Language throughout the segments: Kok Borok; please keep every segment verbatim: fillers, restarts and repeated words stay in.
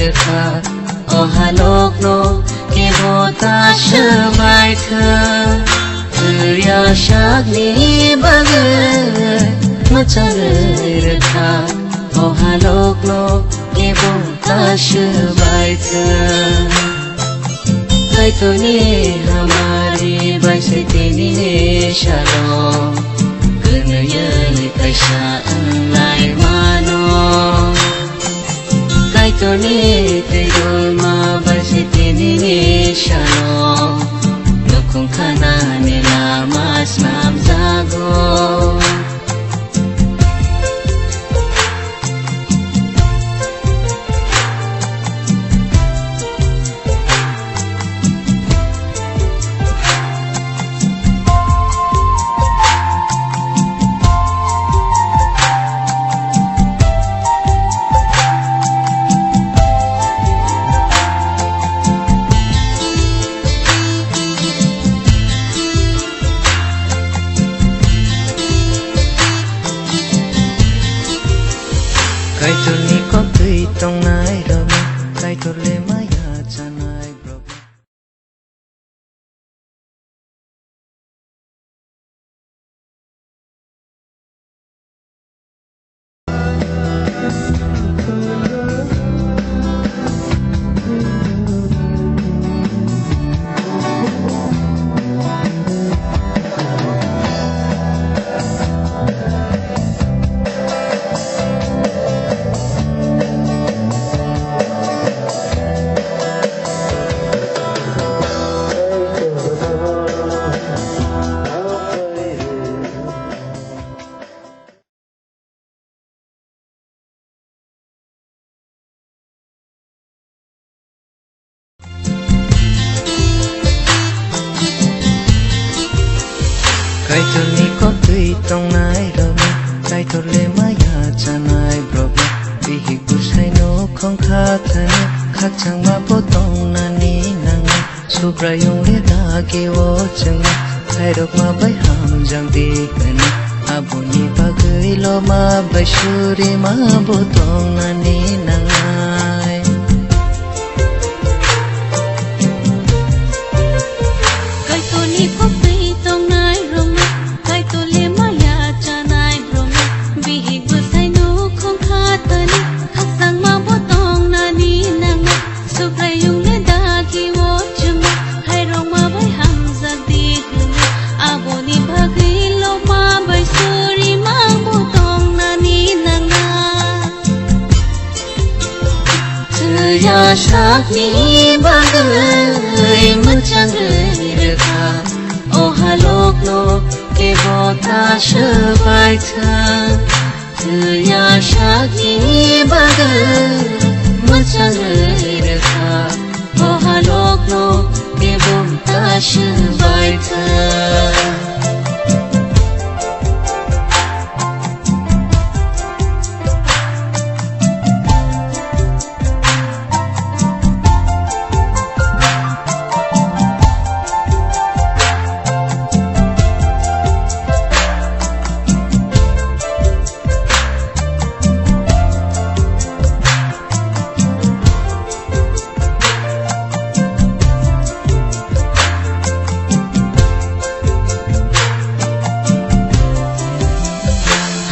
Kha, o halokno kebo ta swbai kha. Thwiya sakni bagwi mwchangwi rwkha, o halokno kebo ta swbai kha. Kaitorni hamari bai se tini salo kwnwi kaisa wnglai mano. Kaitorni twi dolma bai se tini salo nukhung khanani lama snamjago. Kaitorni koktwi tongnai rokno, Kaitor le maya chanai brokno. Kaitorni koktwi tongnai rokno, Kaitor le maya chanai brokno, bihik bwsai nukhung kha thani, khakchangma bo tongnani nangnai. Subraiyung le dagi o chwngno khairokma bai hamjak di hwnwi, aboni bagwi loma bai surima bo tongnani nangnai. Kaitorni koktwi tongnai rokno, Kaitor le maya chanai rokno, bihik bwsai nukhung kha thani, khakchangma bo tongnani nangnai. Subraiyung le dagi o chwngno khairokma bai hamjak di hwnwi, aboni bagwi loma bai surima bo tongnani nangnai. Thwiya sakni bagwi mwchangwi rwkha, o halokno kebo ta swbai kha. Thwiya sakni bagwi mwchangwi rwkha, o halokno kebo ta swbai kha.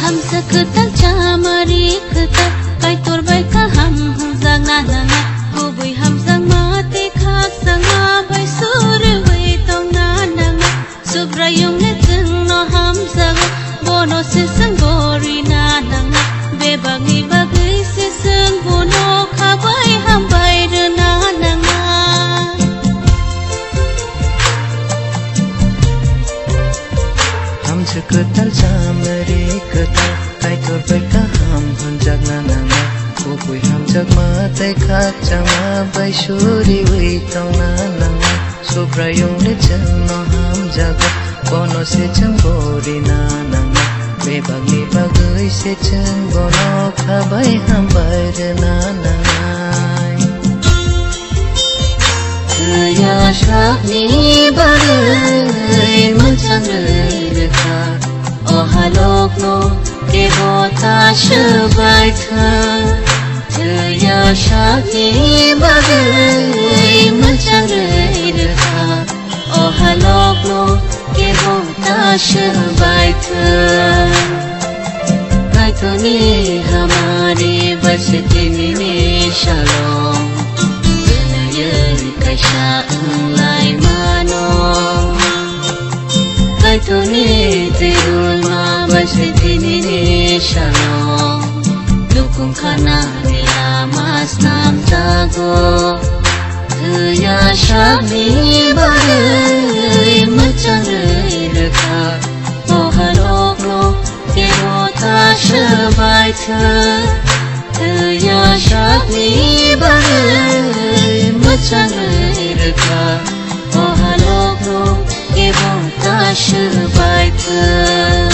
Hamsa kwtal chamari kwtal, Kaitor bai kaham hamjakna nangnai. Kubui hamjakma tei khakchangma bai suriui tongna nangnai. Subraiyung le chwngno hamjago, bono se chwng gorina nangnai. Bebakni bagwi se chwng bono kha bai hambai rwna nangnai. Hamjak kwtal chamari kwtal, Kaitor bai kaham hamjakna nangnai. Kubui hamjakma tei khakchangma bai suriui tongna nangnai. Subraiyung le chwngno hamjago, bono se chwng gorina nangnai. Bebakni bagwi se chwng bono kha bai hambai rwna nangnai. Thwiya sakni bagwi mwchangwi rwkha, o halokno kebo ta swbai kha. Twiya sakni bagwi mwchangwi rwkha, o halokno kebo ta swbai thwng. Kaitorni hamari bwswtwini salo, twiwi kaisa wng lai mano. Kaitorni twirwima bwswtwini salo, dukung khana ni lama snamjago. Twiya sakni bagwi mwchangwi rwkha, o halokno kebo ta swbai thwng. Twiya sakni bagwi mwchangwi rwkha, o halokno kebo ta swbai thwng.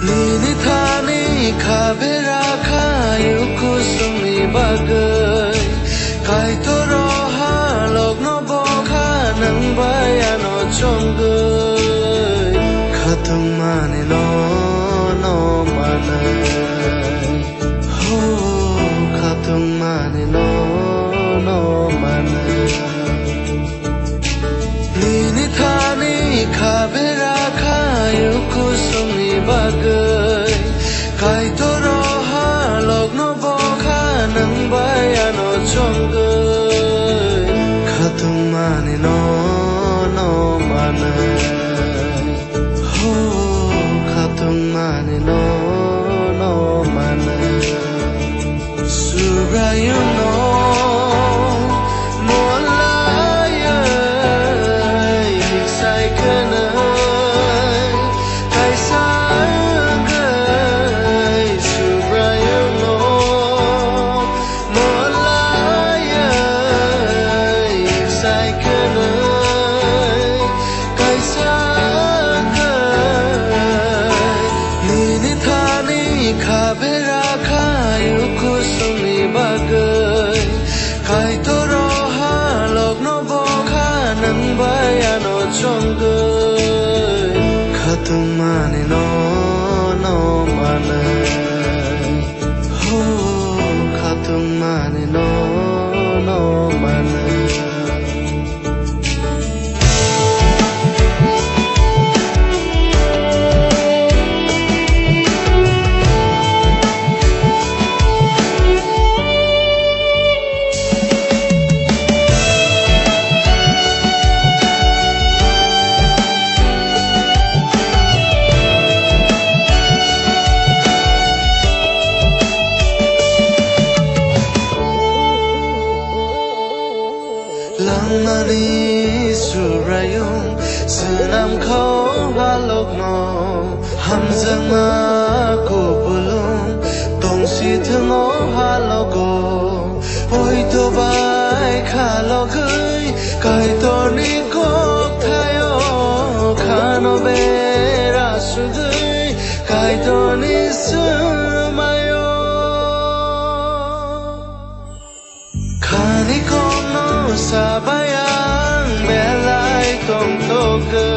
Nini thani kha bera kha yukusungni bagwi, Kaitor o halokno bo kha nwng bai ano chongwi. Khatungmani no, no manwi. Ho, khatungmani no, no manwi. Nini thani kha bera kha yukusungni bagwi, Kaitor o halokno bo kha nwng bai ano chongwi. Khatungmani no, no manwi. Ho, khatungmani no, no manwi. Subraiyungno molaiwi sai khwnwi kaisa wngwi Subraiyungno molaiwi sai khwnwi kaisa wngwi nini thani kha bera kha yukusungni bagwi. Kaitor o halokno bo kha nwng bai ano chongwi. Khatungmani no, no manwi. Ho, khatungmani no, no manwi. Langmani Subraiyung swnam kha o halokno, hamjakma kupulung tongsi thwng o halogo. Poito bai khalogwi Kaitorni kokthaio khano bera sugwi Kaitorni swmaio. Khani kokno sabai ang belai tongthokgwi,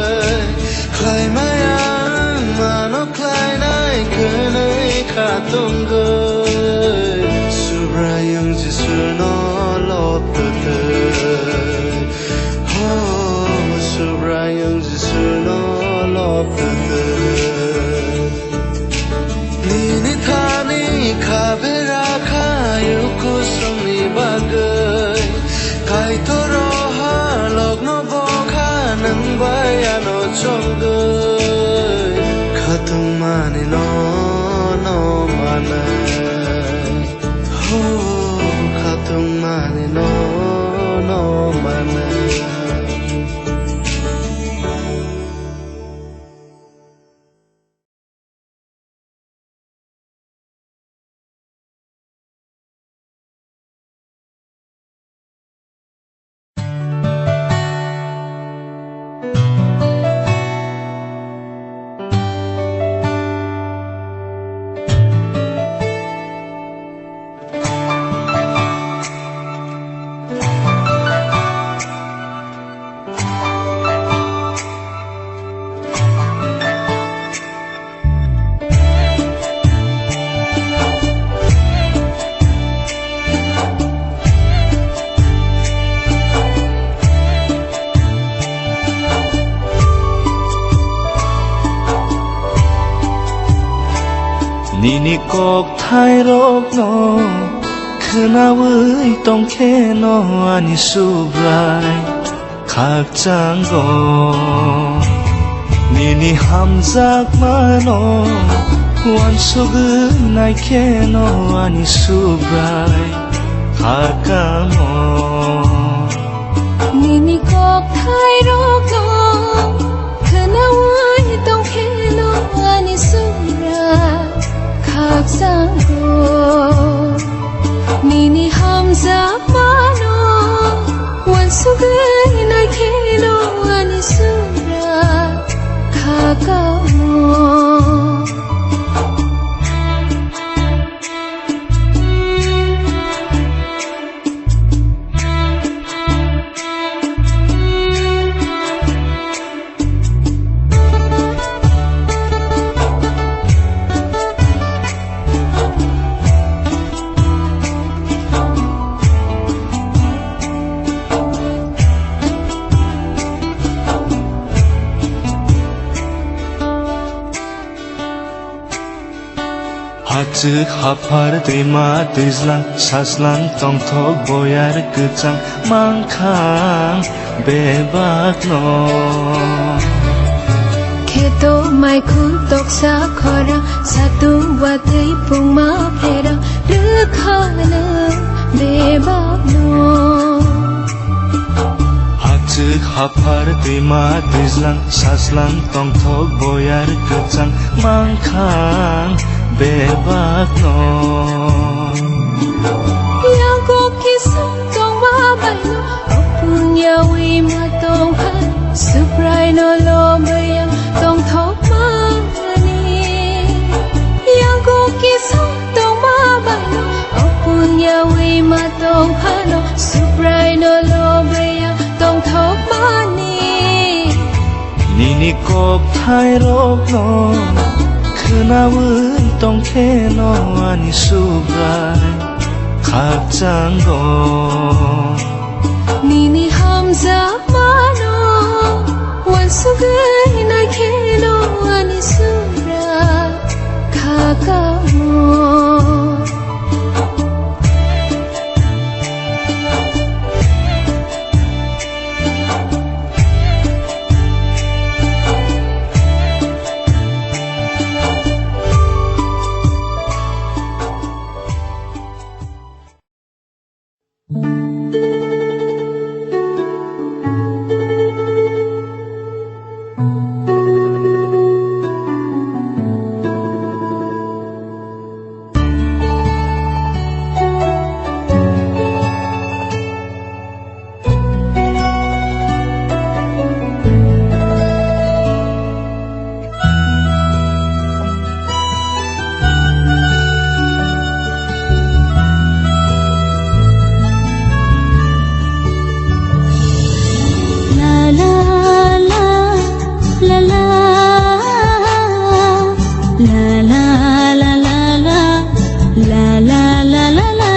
khlaimai ang mano khlainai kwnwi kha tongwi. Subraiyung Jisuno lobtwtwi. Ho, Subraiyung Jisuno lobtwtwi. Nini thani kha bera kha yukusungni bagwi. Kaitor o halokno bo kha nwng bai ano chongwi. Khatungmani no, no manwi. Ho, khatungmani no, no manwi. Ni kokthairokno khwnaui tongkheno ani Subrai khakchango. Nini hamjakmano uansugwi naikheno ani Subrai khakamo. Nini kokthairokno khwnaui tongkheno ani Subrai khakchango. Nini hamjakmano uansugwi naikheno ani Subrai khakamo. Hachwk, haphar, twima, twijlang, sajlang, tongthok, boyar, kwchang, mangkhang, bebakno. Kheto, maikhul, toksa, khorang, satung, watwi, pungma, pherang, rwkhano, bebakno. Hachwk, haphar, twima, twijlang, sajlang, tongthok, boyar, kwchang, mangkhang, bebakno. Yago kisa tongma baino, opun yaui ma tongkha, Subraino lobwi ang tongthokmani. Yago kisa tongma baino, opun yaui ma tongphano, Subraino lobwi ang tongthokmani. Nini kokthairokno khwnaui tongkheno ani Subrai khakchango. Nini hamjakmano uansugwi naikheno ani Subrai khakamo. La la la la la, la la la la la la.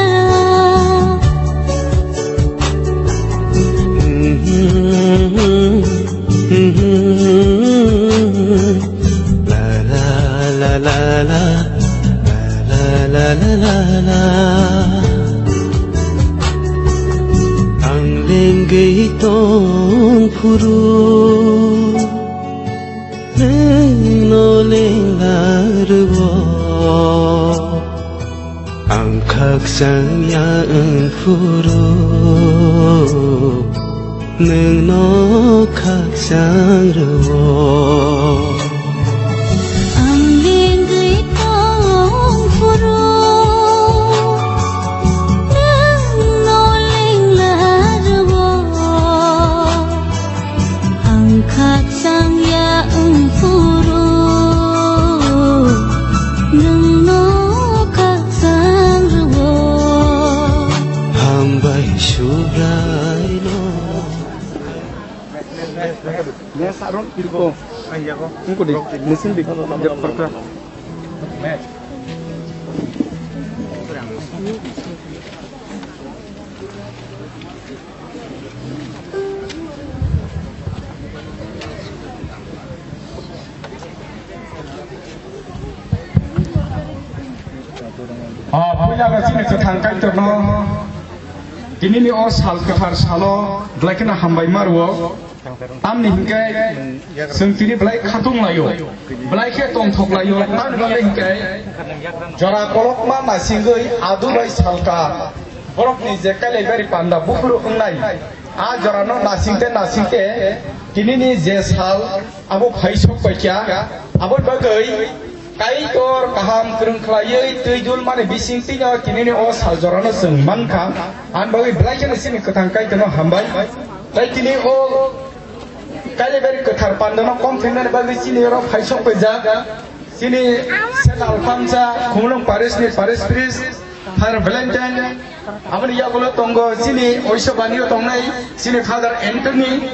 Ang lengwi tong phuru, nwng no lengla rwo. Ang khakchang ya wng phuru, nwng no khakchang rwo. Ang lengwi tong phuru, nwng no lengla rwo. Ang khakchang ya wng phuru, nwng no khakchang rwo. Hambai Subraino. O puila no chini kwthang Kaitorno tinini o sal kwthar salo belai kheno hambai ma rwo. Tamni hinkhe chwng tini belai khatung laio, belai khe tongthok laio. Tamni bagwi hinkhe jora kolokma naisingwi adu bai salka borokni je Kailaibari panda buphuru wngnai, a jorano nasingte nasingte tinini je sal abo phai sok paikha. Aboni bagwi Kaitor kaham kwrwng khlaiwi twi dul mani bising tino tinini o sal jorano chwng mankha. Ani bagwi belai kheno chini kwthang Kaitorno hambai. Tai tini o Kailaibari kwthar pandano kom phinani bagwi chini oro phai sok paijak. Chini Senal Pamsa, Khumulwng Parish ni Parish Priest, Father Valentine, aboni yagulo tongo chini Oiso Banio tongnai, chini Father Anthony,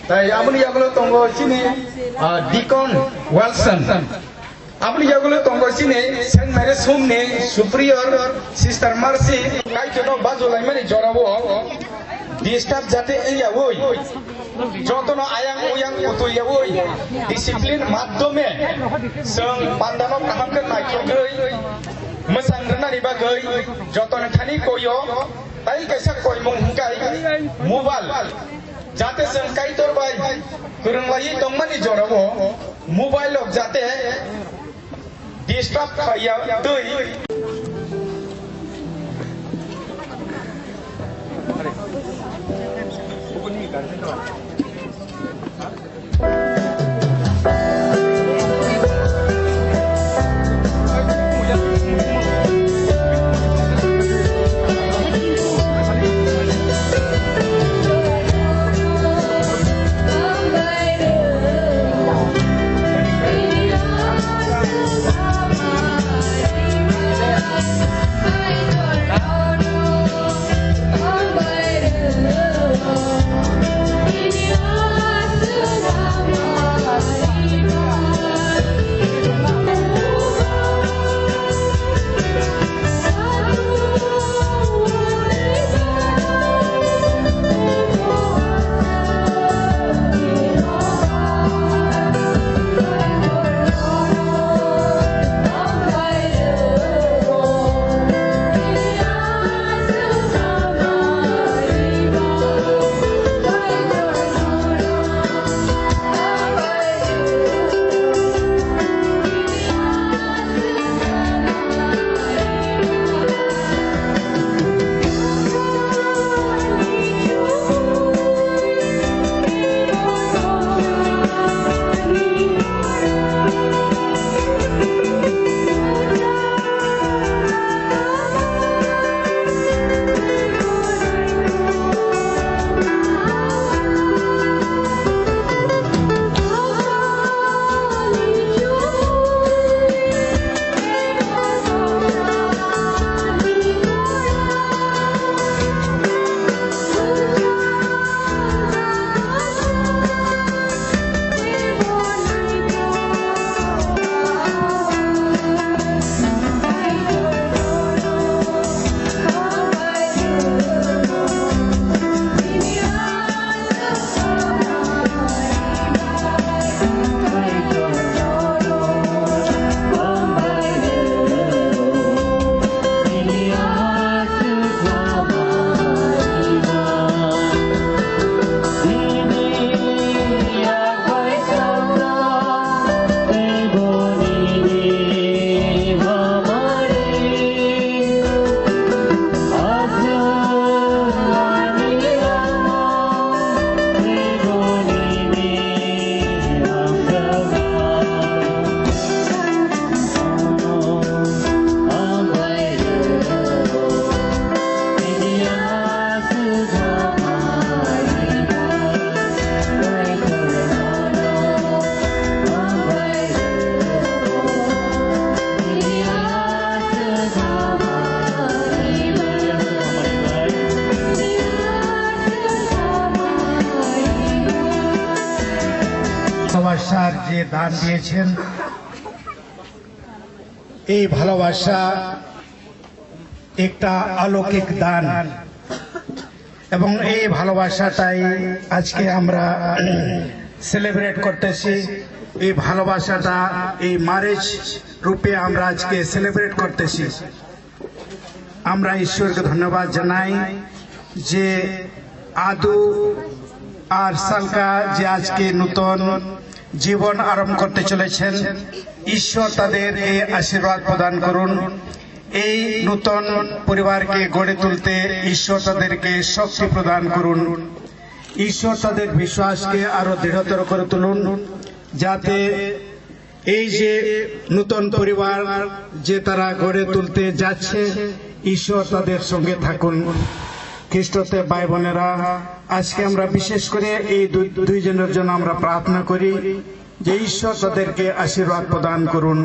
tai aboni yagulo tongo chini, ah, Deacon Wilson. Aboni yagulo tongo chini Saint Mary's Home ni Superior Sister Mercy, Kaitorno bajulaimani jorao disturb jate wngyawi, jotono ayang uyang kutuiyawi, discipline madhyome chwng pandano kaham khe naithogwi mwchang rwnani bagwi jotoni thani koio, tai kaisa koimung hwnkhe mobile. Jate chwng Kaitor bai kwrwng laiwi tongmani jorao mobile rok jate disturb khaiya twi. ভালোবাসার যে দান দিয়েছেন, এই ভালোবাসা একটা অলৌকিক দান, এবং এই ভালোবাসাটাই আজকে আমরা সেলিব্রেট করতেছি। এই ভালোবাসাটা এই ম্যারেজ রূপে আমরা আজকে সেলিব্রেট করতেছি। আমরা ঈশ্বরকে ধন্যবাদ জানাই যে আদু আর সালকা যে আজকে নতুন জীবন আরম্ভ করতে চলেছেন। ঈশ্বর তাদেরকে আশীর্বাদ প্রদান করুন। এই নতুন পরিবারকে গড়ে তুলতে ঈশ্বর তাদেরকে শক্তি প্রদান করুন। ঈশ্বর তাদের বিশ্বাসকে আরো দৃঢ়তর করে তুলুন, যাতে এই যে নতুন পরিবার যে তারা গড়ে তুলতে যাচ্ছে, ঈশ্বর তাদের সঙ্গে থাকুন। খ্রিস্টতে ভাই বোনেরা, আজকে আমরা বিশেষ করে এই দু-, দুইজনের জন্য আমরা প্রার্থনা করি যে ঈশ্বর তাদেরকে আশীর্বাদ প্রদান করুন।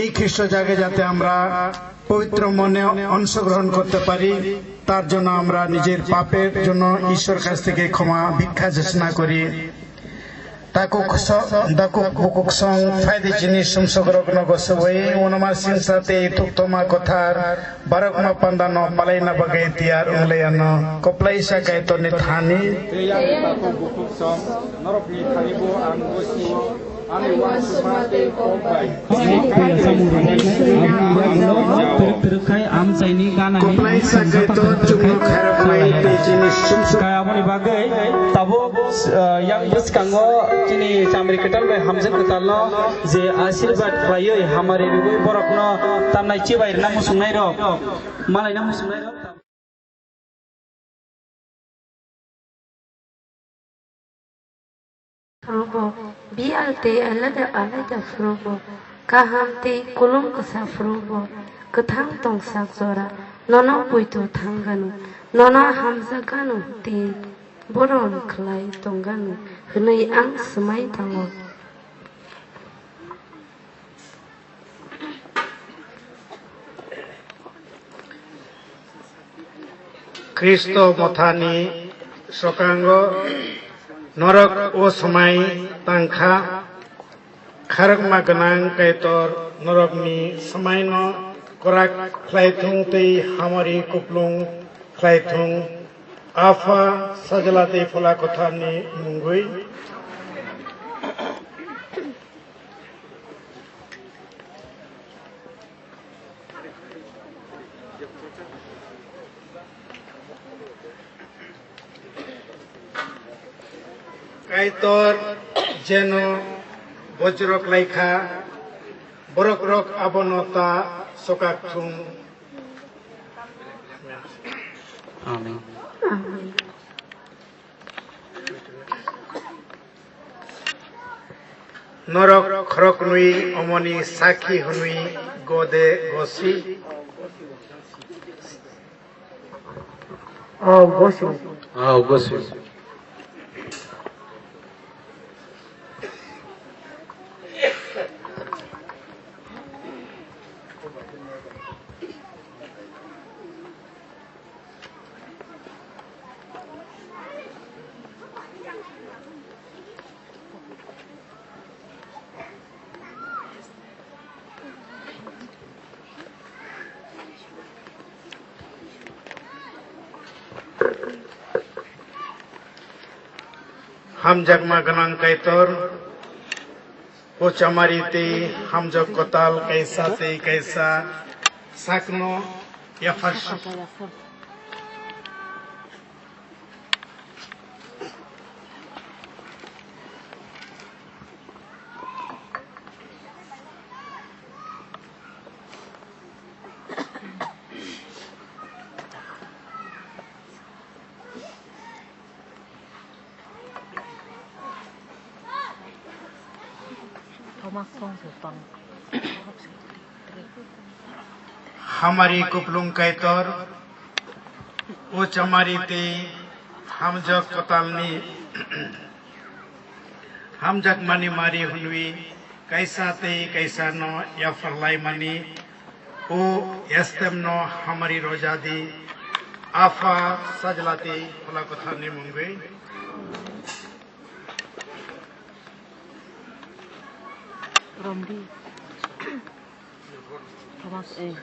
এই খ্রিস্ট জাগে যাতে আমরা পবিত্র মনে অংশগ্রহণ করতে পারি, তার জন্য আমরা নিজের পাপের জন্য ঈশ্বর কাছ থেকে ক্ষমা ভিক্ষা যাচনা করি। Takuk so-, dakuk bukuk song phaidi chini sumsok rokno gosogwi uanama singsa tei thuktoma kwthar barokma pandano palaina bagwi tiyar wng lai anw. Kwplaisa Kaitorni thani. Tei ani takuk bukuk song norokni thani bo ang gosio ani uansukma tei kok bai. Kwplaisa Kaitor chukno khairok khlai tei chini sumsok. Kaya aboni bagwi tabuk, uh, yang bwskango chini chamri kwtal bai hamjak kwtalno je asirwad khlaiwi hamari rwgwi borokno tamnai chibai rwna muchungnai rok malaina muchungnai rok. Phwrwngo, B L tei alada alada phwrwngo, kaham tei kulum kwsa phwrwngo, kwthang tongsak jora, nono poito thang gano, nono hamjak gano tei borom khlai tong gano hwnwi ang swmai thango. Khristo mothani swkango norok o swmai tangkha, kharokma gwnang Kaitor norokni swmaino kwrak khlai thung tei hamari kuplung khlai thung. Apha, Sajla tei Phola Kwtharni mungwi. Kaitor jeno bojrok laikha, borok rok abono ta sokak thung. Amen. Amen. Norok khoroknwi omoni sakhi hwnwi gode gosi. Oh, gosi. Oh, gosi. Hamjakma gwnang Kaitor, o chamari tei hamjak kwtal kaisa tei kaisa sakno yaphar Hamari kuplung Kaitor, o chamari tei hamjak kwtalni hamjakmani mari hwnwi kaisa tei kaisa no yapharlaimani o estemno hamari rojadi. Apha, Sajla tei Phola Kwtharni mungwi. Romdi. Thomas, eh.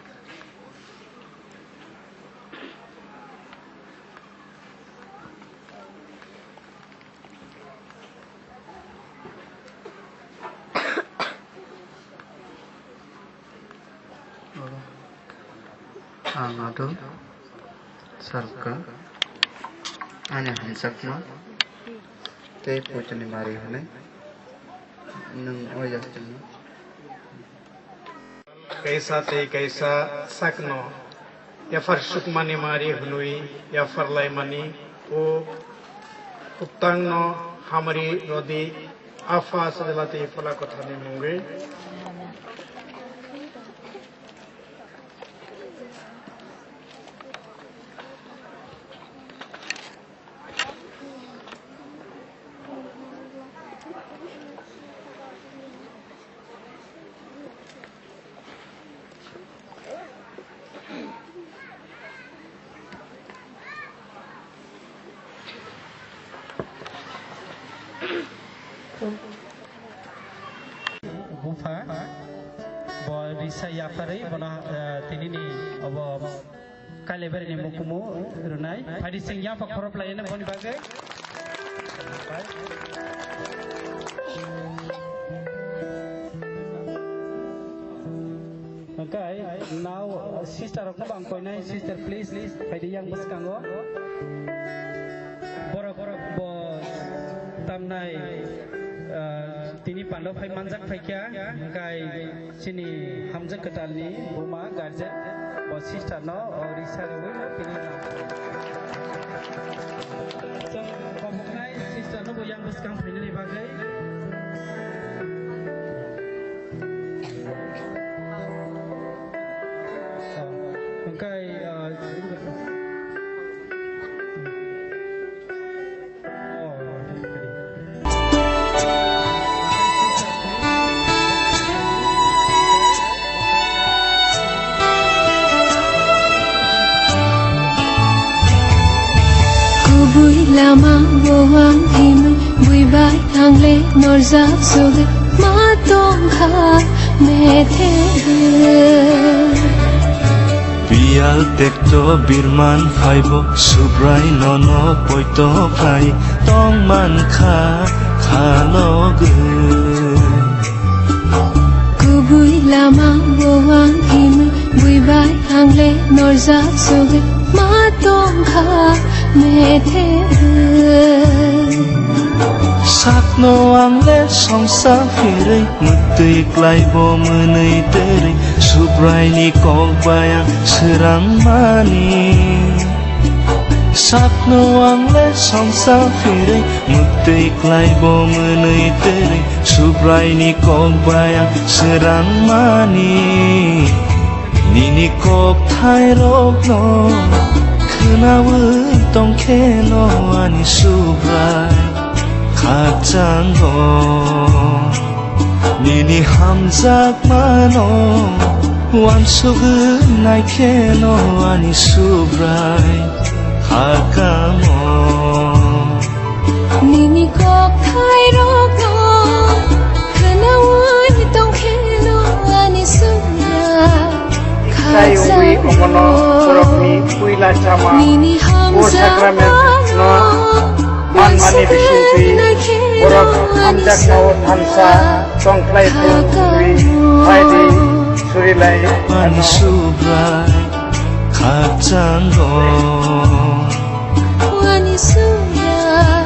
Ang ado salka ani hamjakma tei poitoni mari hwnwi nwng o yasingno. Kaisa tei kaisa sakno yaphar sukmani mari hwnwi yaphar laimani o kuktangno hamari rwdi, Apha, Sajla tei Phola Kwtharni mungwi. Bupha bo risa yapharwi bono, eh, tinini obo Kailaibari ni mukumu rwnai. Phaidi sing yapha khorop lai ene boni bagwi. Hwnkhe now sister rokno bang koinai, sister please, phaidi yang bwskango. Borok, borok bo tamnai, ah, tini pando phai manjak phaikha, hwnkhe chini hamjak kwtalni buma guardian bo sister no o risa rwui no tini chwng koboknai sister no bo yang bwskang phainani bagwi. Hwnkhe, ah, Kubui lama o ang himwi bui bai ang le norjak sogwi ma tongkha methe. Biyal tekto birman phaibo, Subrai nono poito khai tong mankha khalogwi. Kubui lama o ang himwi bui bai ang le norjak sogwi ma tongkha methe. Sakno ang le songsa phirwi mwtwi klaibo mwnwi twrwi, Subraini kok bai ang swrang mani. Sakno ang le songsa phirwi mwtwi klaibo mwnwi twrwi, Subraini kok bai ang swrang mani. Nini kokthai rokno khwnaui tongkheno ani Subrai khakchango. Nini hamjakmano uansugwi naikheno ani Subrai khakamo. Nini kokthai rokno khwnaui tongkheno ani Subrai. Tai wngwi omono borokni puila chama o sacrament no manmani bisingtwi borok hamjakmao thansa tongkhlai thung hwnwi phaidi surilai. Ani Subrai khakchango. Ani Subrai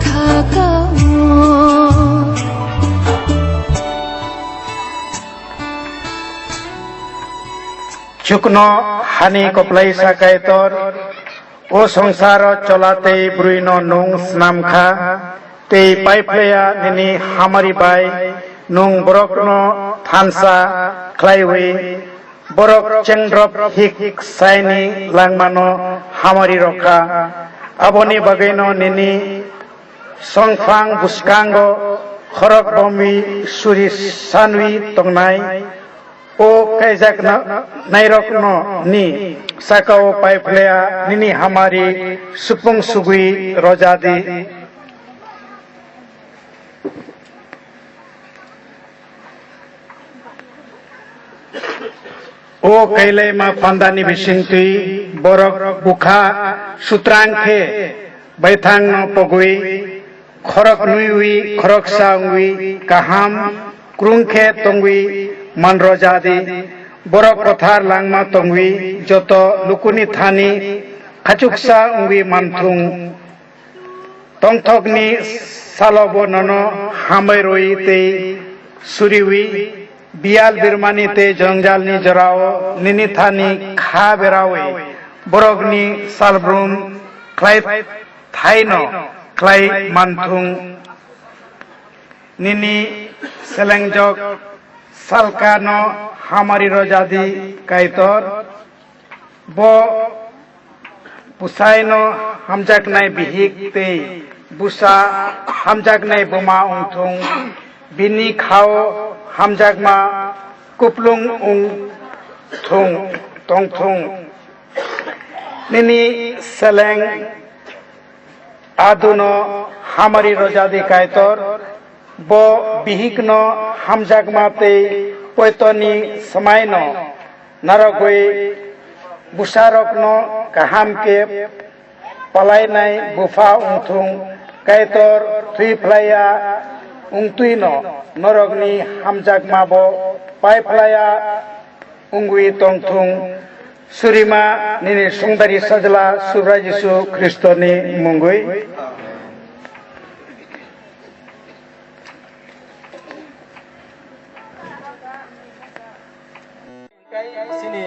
khakamo. Chukno hani koplai sa Kaitor, o songsaro chola tei brwino nwng snam kha, tei paiphlaiya nini hamari bai nwng borokno thansa khlaiwi, borok chengdrop hik saini langmano hamari rw kha. Aboni bagwino nini songphang bwskango khorok bomwi suri sanwi tongnai. O kaijak na-, nairokno ni saka-o paiphlaiya nini hamari supung sugwi rwja di. O kailaima pandani bisingtwi borok bwkha sutrang khe baithangno pogwi, khorok nwiwi, khoroksa wngwi, kaham krung khe tongwi manrwja di. Borok kwthar langma tongwi joto lukuni thani khachuksa wngwi manthung. Tongthokni salobo nono hamwi rwi tei suriwi, biyal birmani tei jongjalni jorao nini thani kha berawi borokni salbrum khlai thaino khlai manthung. Nini selengjok salkano hamari rojadi Kaitor. Bo bwsaino hamjaknai bihik tei bwsa hamjaknai buma wngthung, bini khao hamjakma kuplung wngthung, tongthung. Nini seleng aduno hamari rojadi Kaitor, bo bihikno hamjakma tei poitoni swmaino narwgwi bwsarokno kaham khe palainai bupha wngthung. Kaitor thwi phlaiya wngtwino norokni hamjakmabo pai phlaiya wngwi tongthung. Surima nini sungdari sajla Subrai Jisu Khristoni mungwi. Chini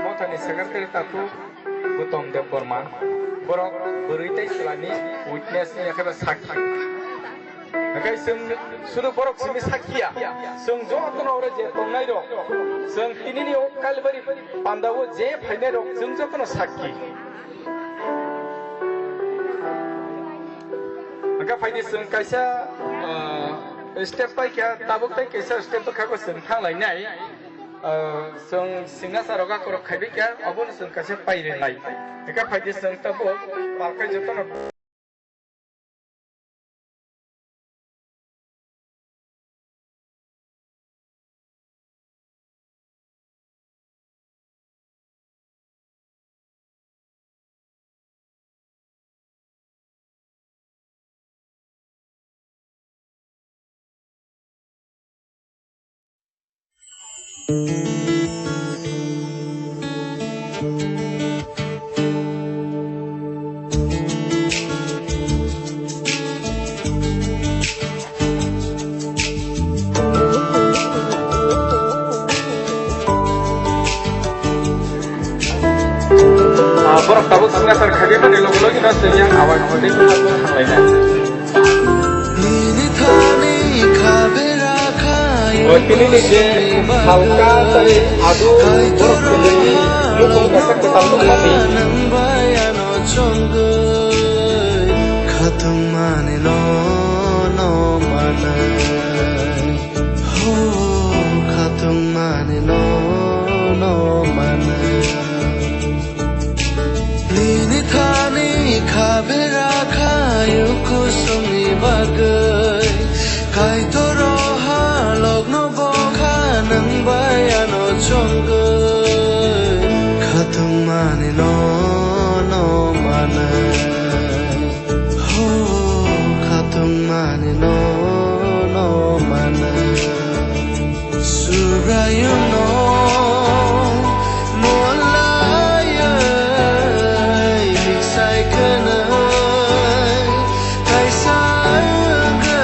mothani secretary takhuk Gautam Debbarma, borok bwrwi tei chwlani witness ni yakhe sakhi. Hwnkhe chwng sudu borok simi sakhiya, chwng jotono oro je tongnai rok, chwng tinini o Kalbari pandao je phainai rok, chwng jotono sakhi. Hwnkhe phaidi chwng kaisa, ah, step paikha, tabuk tei kaisa step bwkhago chwng thanglainai. Ah, chwng signature rok akorok khaibaikha, obono chwng kaisa pairinai. Hwnkhe phaidi chwng tabuk palkhai jotono. Ah, borok tabuk signature khaimani logi logi no chwng yang awai hwnwi thanglainai. O tinini je salka tei adu borok kwlwini mukhung kaisa kwtal tongmani. Khatungmani no, no manai. Ho, khatungmani no, no manai. Nini thani khabera khayu kusungni bagwi. Kaitor o halokno bokha nwng bai ano chongwi. Khatungmani no, no manai. Ho, khatungmani no, no manai. Subraiyungno molaiwi sai khwnwi kaisa wngwi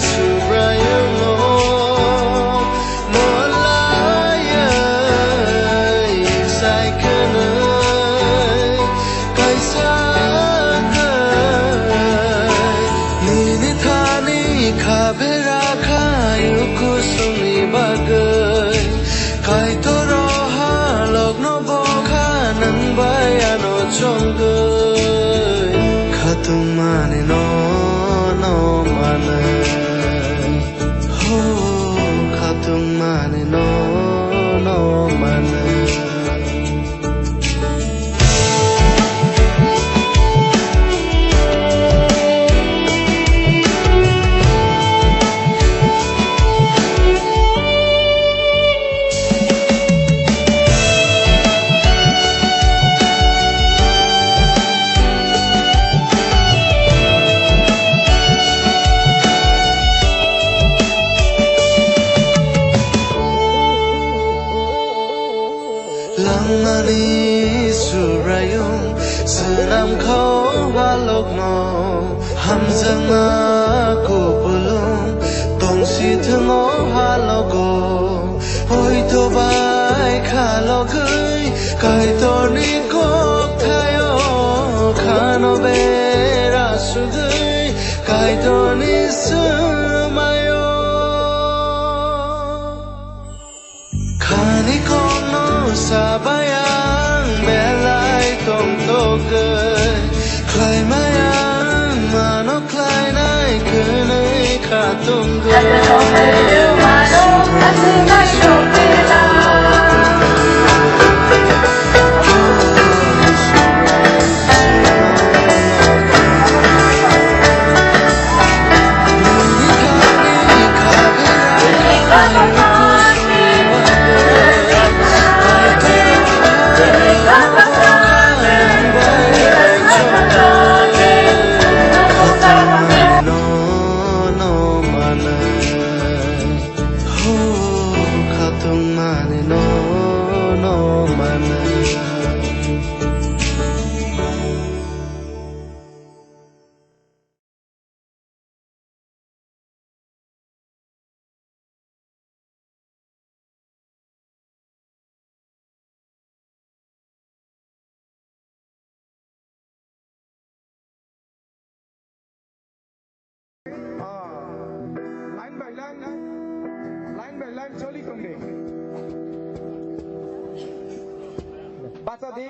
Subraiyungno molaiwi sai khwnwi kaisa wngwi nini thani khabera khayu kusungni bagwi. Kaitor o halokno bokha nwng bai ano chongwi. Khatungmani no, no manwi. Ho, khatungmani no, no manwi. Ani Subraiyung swnam kha o halokno, hamjakma kupulung tongsi thung o halogo. Poito bai khalogwi Kaitorni kokthaio khano bera sugwi Kaitorni swmaio. Khani kokno sabai ang belai tongtokgwi, khlaimai ang mano khlainai kwnwi kha tongwi. Ah, line by line, line by line choli tongdi. Bacha di.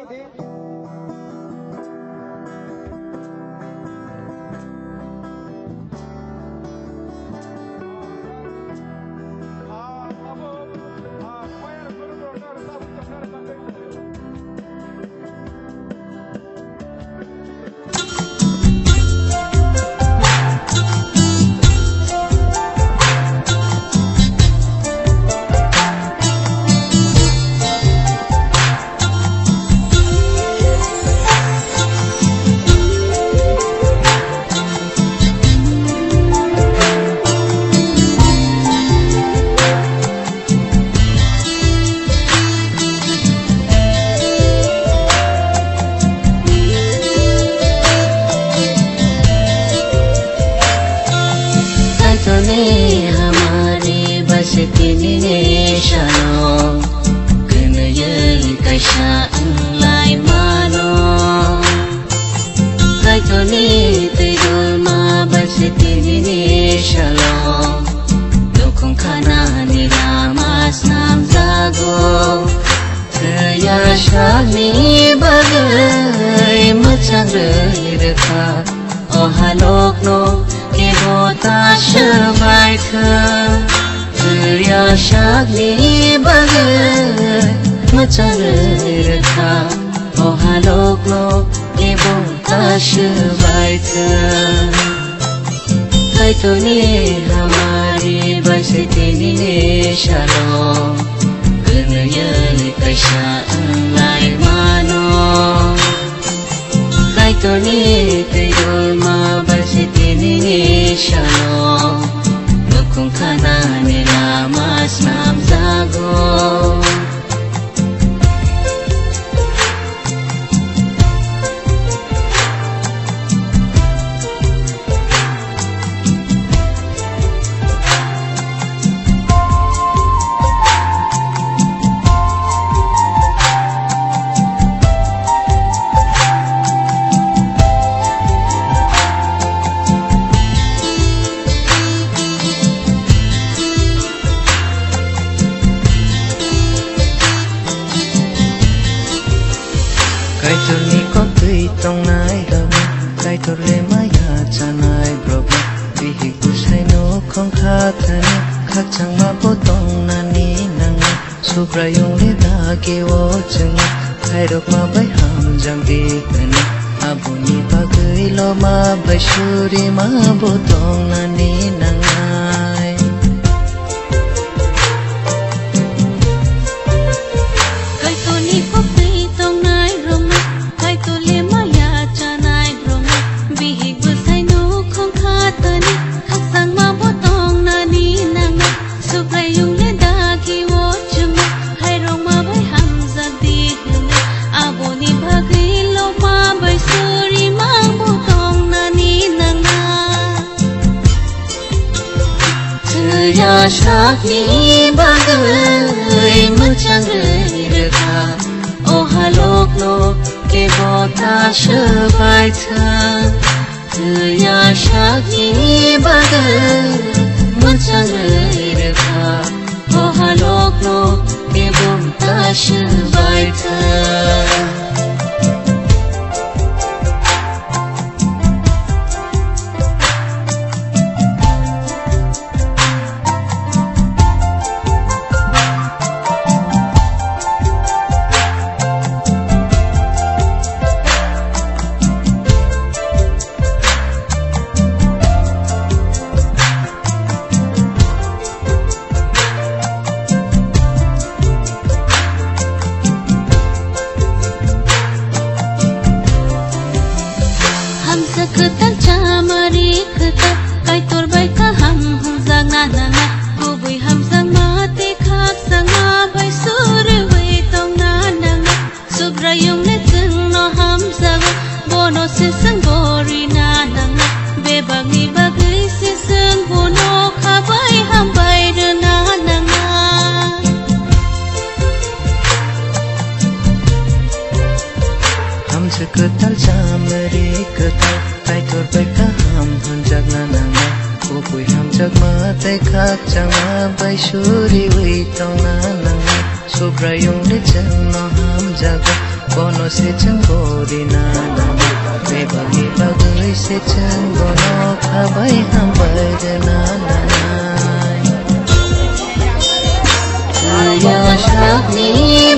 Kaitorni hamari bai se tinini salo kwnwi kaisa wnglai mano. Kaitorni twi dolma bai se tinini salo nukhung khanani lama snamjago. Thwiya sakni bagwi mwchang rwi rwkha, o halokno kebo ta swbai kha. Thwiya sakni bagwi mwchang rwi rwkha, o halokno kebo ta swbai kha. Kaitorni hamari bai se tinini salo kwnwi kaisa wnglai mano. Kaitorni twi dolma bai se tinini salo nukhung khanani lama snamjago. Kaitorni koktwi tongnai rok, Kaitor le maya chanai borok, bihik bwsai nukhung kha thani, khakchangma bo tongnani nango. Subraiyung le dagi o chwngno, khairokma bai hamjak di hwnwi. Aboni bagwi loma bai surima bo tongnani nangnai. Kaitorni koktwi tongnai rokno, Kaitor le maya chanai rokno, bihik bwsai nukhung kha thani, khakchangma bo tongnani nangnai. Subraiyung le dagi o chwngno, khairokma bai hamjak di hwnwi. Sakni bagwi mwchangwi rwkha, o halokno kebo ta swbai thang. Thwiya sakni bagwi mwchangwi rwkha, o halokno kebo ta swbai thang. Hamsa kwtal chamari kwtal, Kaitor bai kaham hamjakna nangnai, kubui hamjakma tei khakchangma bai suriui tongna nangnai. Subraiyungni chwngno hamjago, bono se chwng borina nangnai, bebakni bagwi se chwng bono khabai hambai rwna nangnai. Hamsa kwtal chamari kwtal, Kaitor bai kaham hamjakna nangnai, kubui hamjakma tei khakchangma bai suriui tongna nangnai. Subraiyungni chwngno hamjago, bono se chwng borina nangnai, bebakni bagwi se chwng bono khabai hambai rwna nangnai. Thwiya sakni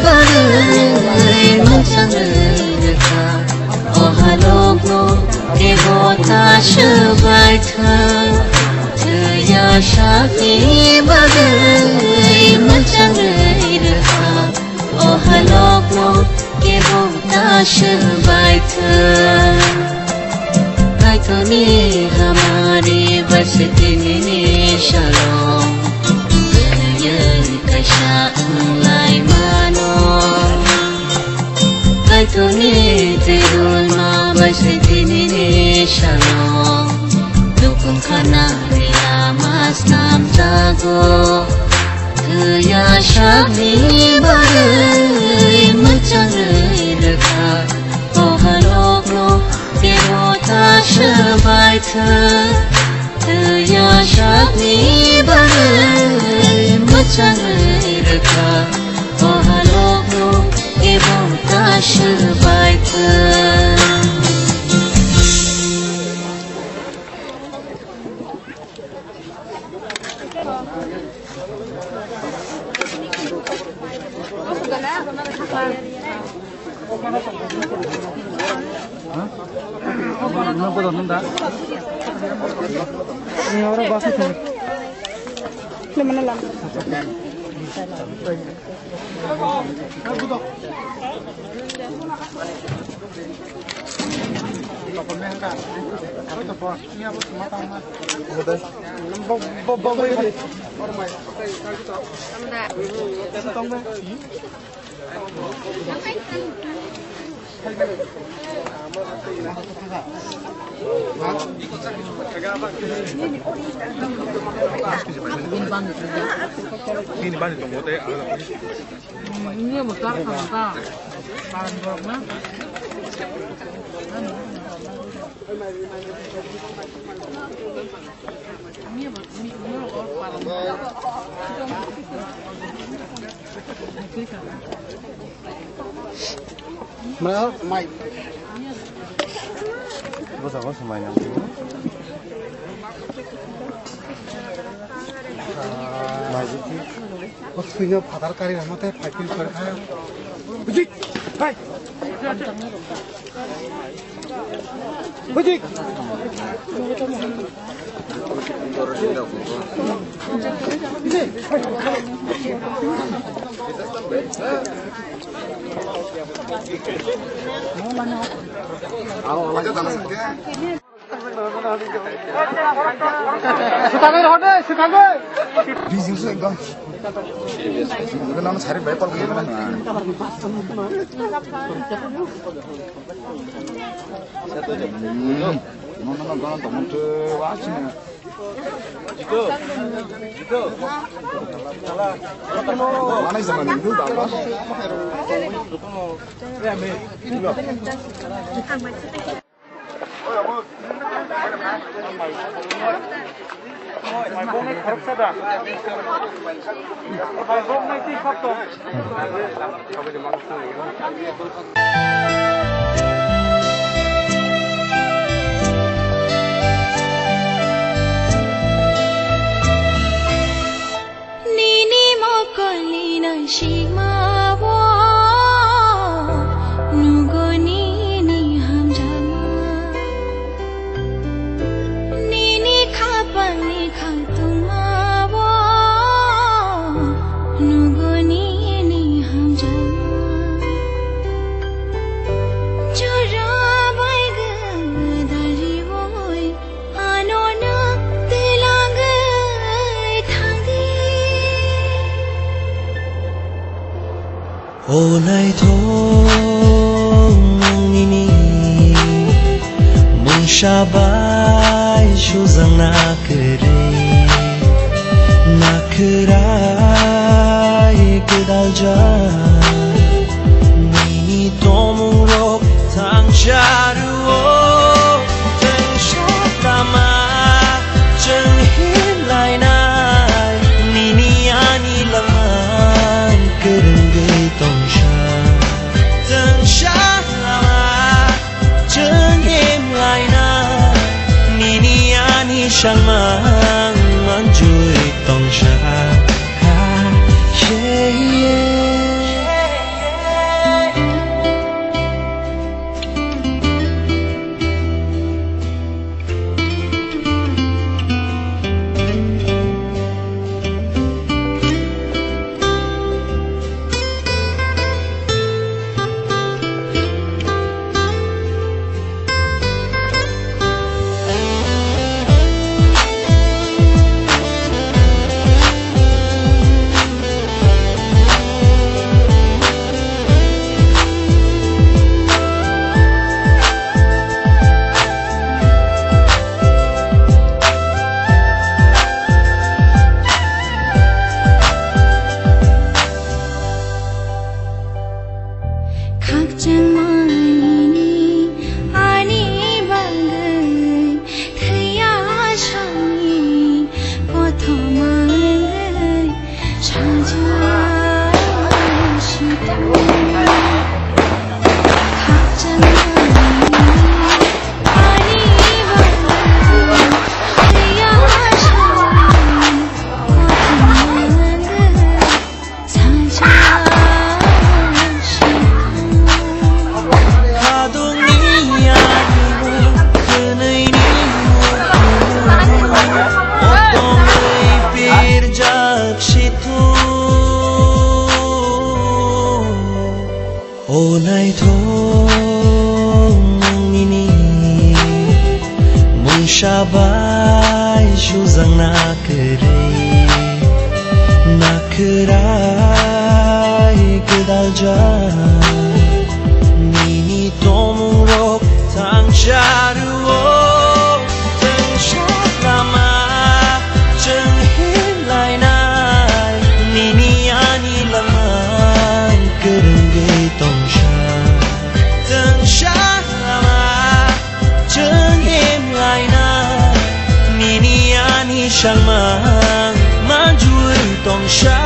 bagwi mwchangwi rwkha, o halokno kebo ta swbai thang. Thwiya sakni bagwi mwchangwi rwkha, o halokno kebo ta swbai thang. Kaitorni hamari bai se tinini salong, twiwi kaisa wnglai mano. Kaitorni twi rwma bai se tinini salong, dukung khana lama snamjago. Thwiya sakni bagwi mwchangwi rwkha, o halokno kebo ta swbai thang. Thwiya sakni bagwi mwchangwi rwkha, o halokno kebo ta swbai thang. Ini bani tongo tei. Ini bo tar kha ta. Barang borok na. Mai, mai. Bwsa bo swmai nang. Mai jiti. O swino phatar kari rama tei phaipil kar kha. Bujik. Hai. Bujik. Swkangwi rw de, swkangwi. Busy se ekdom. Nang sari bai call khaimani. Hmm. Nono no gono tongmani tei wasini. Nini mokolni nangsikmao nugo nini hamjakma. Nini khapangni khatungmao nugo nini hamjakma. Jora bai gada riwoi ano nwng twlangwi thangdi. O naithok nini mungsa bai sujak na kwrwi, na kwrai gwdaljak nini tongmungrok thangsa rwo. Tengsa lama chwng himlainai, nini ani langmang kwrwngwi tongsa. Tengsa lama chwng himlainai, nini ani sangmang manjui tongsa. Khakchangma nini ani bagwi thwiya sani kothoma wngwi sajak sitwng. Khakchangma nini ani bagwi thwiya sani kothoma wngwi O naithok nini mungsa bai sujak na kwrwi, na kwrai gwdaljak nini tongmungrok thangsa rwo. Tengsa lama chwng himlainai, nini ani langmang kwrwngwi tongsa. Tengsa lama chwng himlainai, nini ani sangmang manjui tongsa.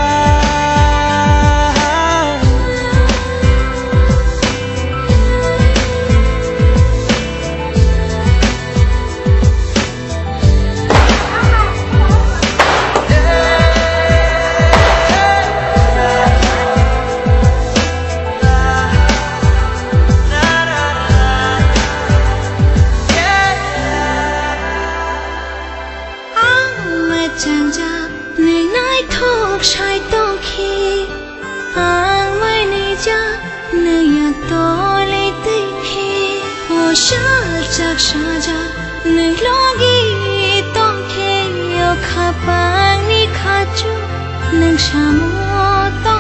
Ang mwchangjak, nwng naithok sai tongkhe. Ang mainijak, nwng yak tolwi twikhe. O saljak sajak, nwng logi tongkhe. O khapangni khachu, nwng samo tong